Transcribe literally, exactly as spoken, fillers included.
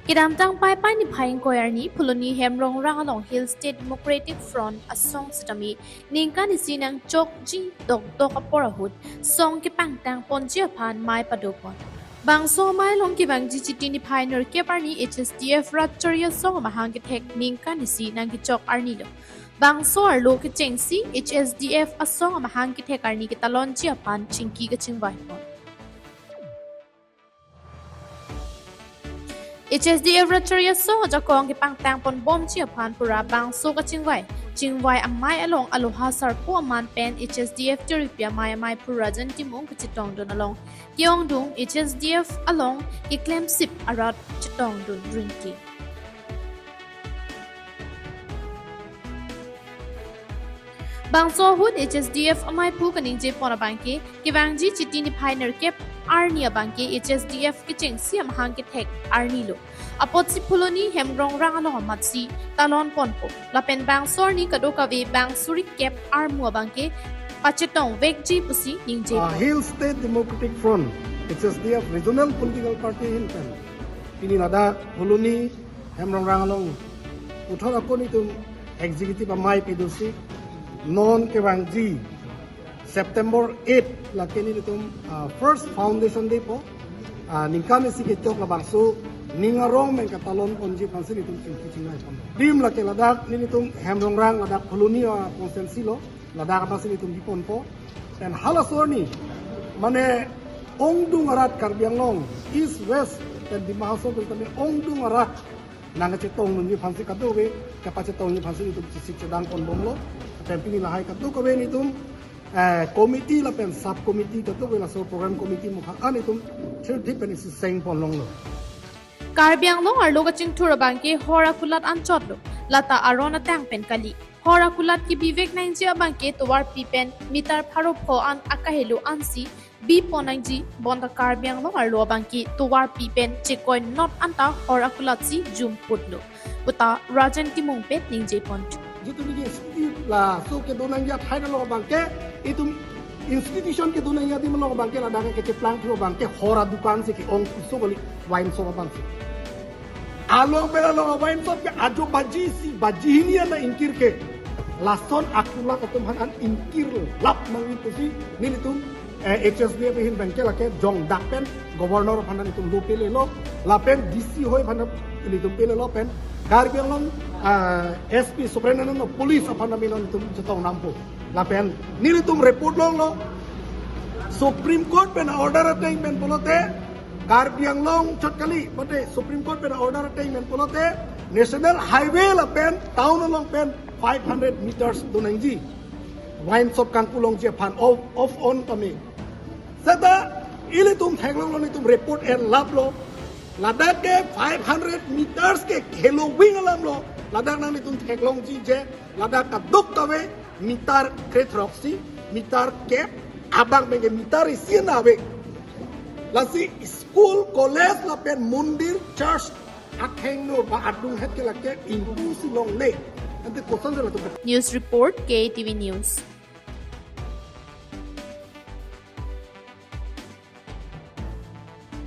Kedamtang Paipai niphai ingkoi arni Phuloni Hemrongrang along Hill State Democratic Front asong sitame ningkan isi nangchokji dokdok apor ahut song kepangtang ponji aphan mei padopon. Bangso amei along kevangji Chiti niphai nerkep arni H S D F Ratchari asong amahang kethek ningkan isi nangkechok arni lo. Bangso arlo kechengsi H S D F asong amahang kethek arni ketalonji aphan chingki kachingvaipon. H S D F Ratchari asong ajakong kepangtang ponbomji aphan pura bangso kachingvai. Chingvai amei along aloha sarpo aman pen H S D F tiripi amei amei pura Rajan Timung kachetongdun along ke-ongdung H S D F along keklemsip arat chetongdun ringki. Bangso ahut H S D F ameiphu kaningjepon abangke, kevangji Chiti niphai nerkep arni abangke H S D F kechengsi amahang kethek arni lo. Apotsi Phuloni Hemrongrang along amatsi talonponpo. Lapen bangso arni kadokave bang suri kep armu abangke pachetongvekji pusi ningje. Uh, Hill State Democratic Front, H S D F Regional Political Party ahin pen pini ladak Phuloni Hemrongrang along puthot ako nelitum executive amei padosi, non kevangji September eight lake nelitum, ah, first foundation day po, ah, ningkan isi kechok labangso ning arong pen katalonponji aphansi nelitum chingki chingvaipon. Dim lake ladak nelitum Hemrongrang ladak Phuloni, ah, constituency lo, ladak aphansi nelitum biponpo. Pen halaso arni mane ongdung arat Karbi Anglong East, West pen Dima Hasao pen tame ongdung arat nangkachetongdunji aphansi kadokave kapachetongji aphansi nelitum chisi chedangponbomlo. Pen pini lahai kadokave nelitum, eh, committee lapen sub committee kadokave laso program committee mukha an nelitum thirty pen isi sengponlonglo. Karbi Anglong arlo kachingthur abangke hor akulat anchotlo, lata aron atang pen kali. Hor akulat kebivek nangji abangke tovarpi pen meter pharo pho an akahelo ansi bipon nangji, bonta Karbi Anglong arlo abangke tovarpi pen chekoi not anta hor akulatsi jumputlo puta Rajan Timung pen ningjepon. Jitu niki institute laso kedo nangji athai along abangke, itum institution kedo nangji adim along abangke ladak kecheplang thu abangke hor adukan si ke-ong puso kali wine shop abangsi. Along pen along wine shop ke ajo baji isi baji hini ana ingkir ke. Lason akulat atum aphan an ingkir lap nangji pusi nelitum, eh, H S D F ahin abangke lake jongdak pen governor aphan nelitum do pelelo, lapen D C hoi aphan nelitum pelelo pen Karbi Anglong, ah, S P Superintendent of Police aphan nelitum chetongdampo. Lapen nelitum report longlo, Supreme Court pen order ateng pen pulote Karbi Anglong chot kali, mate Supreme Court pen order ateng pen pulote National Highway lapen town along pen five hundred meters do nangji. Wine shop kangkulongji aphan off, off on kami. Seta ilitum theklonglo, nelitum report en laplo. Ladak ke five hundred meters ke khelo wing alamlo. Ladak nanglitum theklongji je ladak kadokave meter kre-throksi, meter kep, abang pen ke meter isi an ave. Lasi school, college lapen mondir, church akheng no ba adung het ke lake ingpu si longle. Ante koson se latum. News report, K T V News.